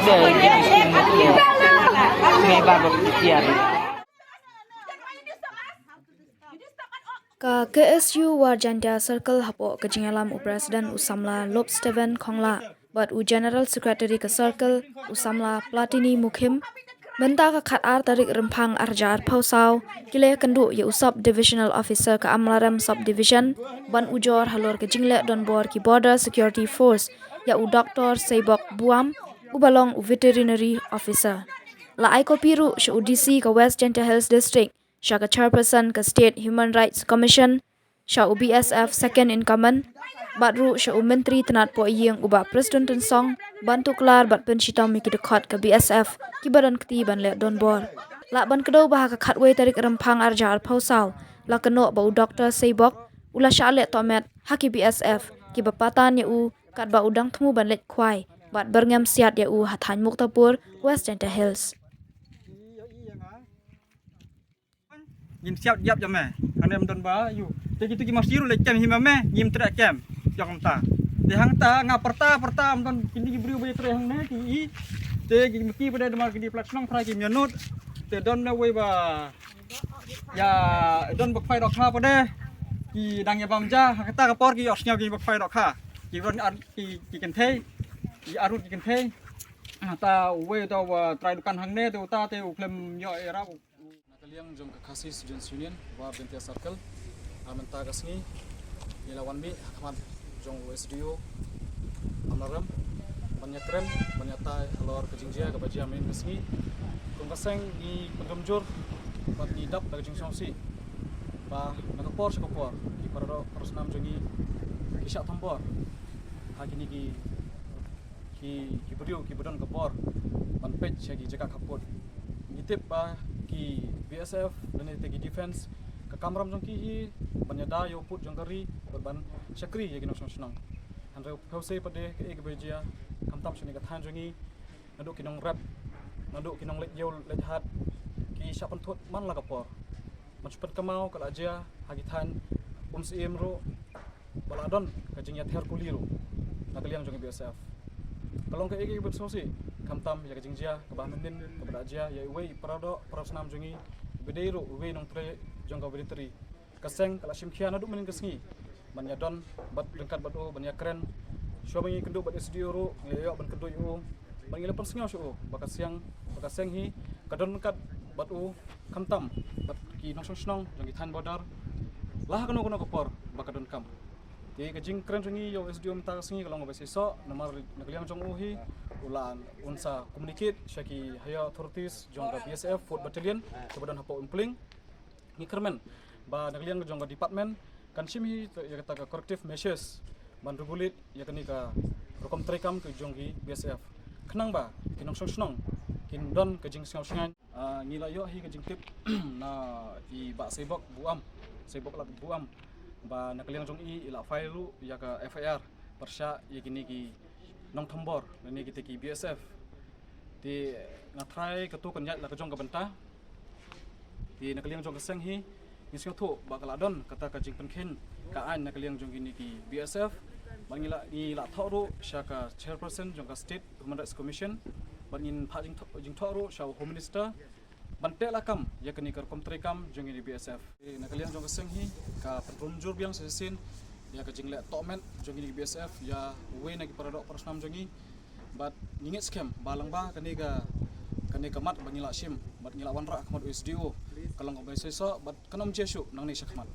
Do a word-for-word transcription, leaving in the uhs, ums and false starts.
Ka K S U War Jaintia Circle hapoh ka jingïalam u President u samla Lop Steven Khongla bad u General Secretary ka Circle u samla Platini Mukhim, mynta ka khat ar tarik Rymphang arhajar arphew saw ki la ïakynduh ïa u Sub Divisional Officer ka Amlarem Sub Division ban ujor halor ka jingleh donbor ki Border Security Force ïa u Doctor Seibok Buam uba long u Veterinary Officer. La ai kopi ruh sha u D C ka West Jaintia Hills District, sha ka Chairperson ka State Human Rights Commission, sha u B S F Second in Command, bad ruh sha u Myntri Tnat Pohïing u Bah Prestone Tynsong ban tuklar bad pynshitom ïa ki dkhot ka B S F kiba don kti ban leh donbor. Lah ban kdew ba ha ka khatwei tarik Rymphang arhajar arphew saw la kynnoh ba u Doctor Seibok u la shah leh tohmet ha ki B S F kiba patan ïa u katba u dang thmu ban leit khwai bad byrngem siat ïa u ha thaiñ Muktapur, West Jaintia Hills. Ngim siap ïap ïa me. Kane ym don ba ïu. Te kitu ki masi ruh leh kem hi ma me, ngim treh kem. Ïa kumta. Te hangta nga pyrta pyrta ym don kini ki briew ba ïa treh hangne ki i. Te ki maki ba dei namar kini plat shnong phra ki mianut. Te don na wei ba ïa don ba khwai dohkha ba dei. Ki dang ïa bam ja ha kata ka por ki ïoh sngew ki ba khwai dohkha. Ki don ar ki ki kynthei. Ki arut ki kynthei. Ta wei ta wa trai dukan hangne te uta te u khlem ïoh ïarap. Na ka liang jong ka Khasi Students Union War Jaintia Circle, ha mynta ka sngi ngi la wan mih ha khmat jong u S D O Amlarem ban ïakren ban ïatai halor ka jingjia kaba jia mynne ka sngi. Kum ka seng ngi pynrem jur bad ngi dap da ka jingsngewsih ba na ka por sha ka por ki para doh para snam jong ngi ki shah thombor ha kine ki ki ki briew kiba don ka bor ban peit sha ki jaka khappud. Ngi tip ba ki B S F lane te ki defense ka kamram jong ki hi ban ïada ïa u pud jong ka ri bad ban shakri ïa ki nongshong shnong. Hynrei phew sei pat de kaei kaba jia khamtam shane ka thaiñ jong ngi naduh ki nongrep naduh ki nongleit ïew leit hat ki shah pynthut man la ka por. Ban shu pynkynmaw ka la jia ha ki thaiñ Umsyiem ruh ba la don ka jingïather kuli ruh na ka liang jong ka B S F. Ka long kaei kaei ban sngewsih khamtam ïa ka jingjia kaba mynnin kaba la jia ïa iwei i para doh para snam jong ngi iba dei ruh iwei i nongtrei jong ka Veterinary. Ka seng ka la shim khia naduh mynnin ka sngi ban ïadon bad ryngkat bad u ban ïakren. Shuwa ba ngi kynduh bad S D O ruh ngi la ïoh ban kynduh ïa u bad ngi la pynsngew sha u ba ka seng ba ka seng hi ka don ryngkat bad u khamtam bad ki nongshong shnong jong ki thaiñ border la ha kano kano ka por ba ka donkam. Te ka jingkren jong ngi ïa u S D O mynta ka sngi ka long kaba shisha namar na ka liang jong u hi u la un sa communicate sha ki higher authorities jong ka B S F Fourth Battalion kaba don hapoh Umpling. Ngi kyrmen ba na ka liang jong ka department kan shim hi ïa kata ka corrective measures ban regulate ïa kane ka rukom treikam ka jong ki B S F khnang ba ki nongshong shnong kin don ka jingsngew shngaiñ. Ah, ngi la ïoh hi ka jingtip na i Bah Seibok Buam, Seibok Lak Buam ba na ka liang jong i i la file ruh ïa ka F I R pyrshah ïa kine ki nongthombor lane kite ki B S F. Te nga trai katu kan ïaid la ka jong ka bynta. Te na ka liang jong ka seng hi ngi sngewthuh ba ka la don kata ka jingpynkheiñ ka aiñ na ka liang jong kine ki B S F. Bad ngi la ngi la thoh ruh sha ka chairperson jong ka State Human Rights Commission bad ngin phah jingthoh jingthoh ruh sha u Home Minister ban teh lakam ïa kane ka rukom treikam jong kine ki B S F. Na ka liang jong ka seng hi ka pynrem jur biang sa shisien ïa ka jingleh tohmet jong kine ki B S F ïa uwei na ki para doh para snam jong ngi. Bad ngi ngeit skhem ba lyngba kane ka kane ka mat ba ngi la shim bad ngi la wanrah ha khmat u S D O ka long kaba shisha bad kan ym jia shuh nangne sha khmat.